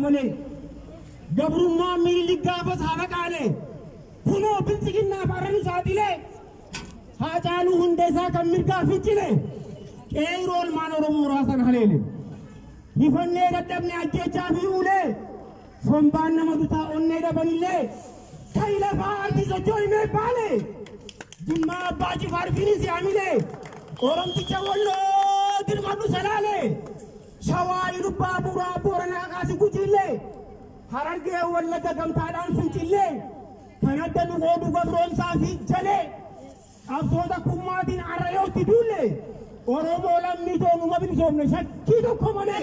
malee. Gabrummaa Minilik gaafas haa qaale. Kunoo bilchiginnaaf arrani saaxilee. Haacaaluu Hundeessaa kan mirgaa fincile. Qeerroo ilmaan Oromoo raasan haleele. Hifannee dadhabne ajjechaa fi ulee. Sombaan nama dutaa onnee dhabanillee. Kan lafaa arti socho'imee baale. Jimmaa Abbaa Jifaar finis yaamile. Oromticha Walloo dirmadhu salaale. Shawaa Ilubbaa Buuraa Booranaa kaasi Gujiillee. Harargee Wallagga gamtaadhaan fincillee. Kan adda nu qoodu gabroomsaa fi jalee. Qabsoota kummaatiin arrayootti duulle. Oromoo lammii toonuma bilisoomne shakkii tokko malee.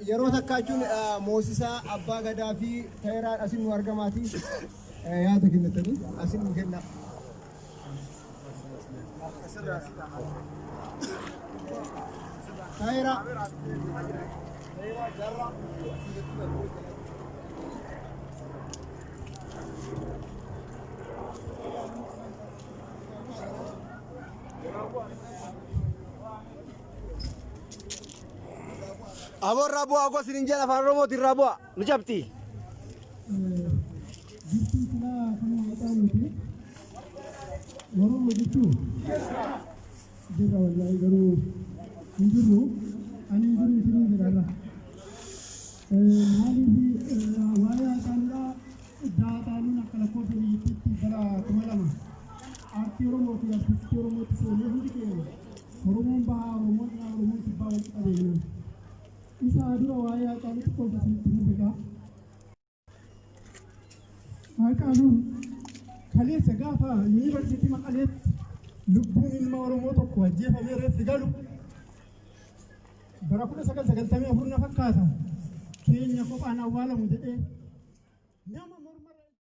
Yeroo takkaa jechuun Moosisaa Abbaa Gadaa fi Taayiraan asin nu argamaati. Yaada kennatanii asin nu kenna. Taayiraa. Aboo irraa bu'aa gosi hin jedha afaan Oromootiin irraa bu'aa nu cabti. Jirtuu silaa kanuma maqaa nuti. Oromoo jirtuu? Jirra wallaahi garuu hin jirru. Ani hin jiru isinii jedha. Maaliif waa'ee Haacaaluudhaa iddaa Haacaaluun akka lakkoofsa biyyattiitti bara 2000 aartii Oromoo fi artistii Oromootti seenee hundi keenya Oromoon bahaa, Oromoon dhihaa, Oromoon kibbaa wal qixa beekna. Isa dura waa'ee Haacaaluu xiqqoo isinitti himuu fedha. Haacaaluun kaleessa gaafa yuunivarsiitii Maqaleetti lubbuun ilma Oromoo tokko ajjeefamee reeffi galu bara 1994 na fakkaata keenya kophaan awwaalamu jedhee nama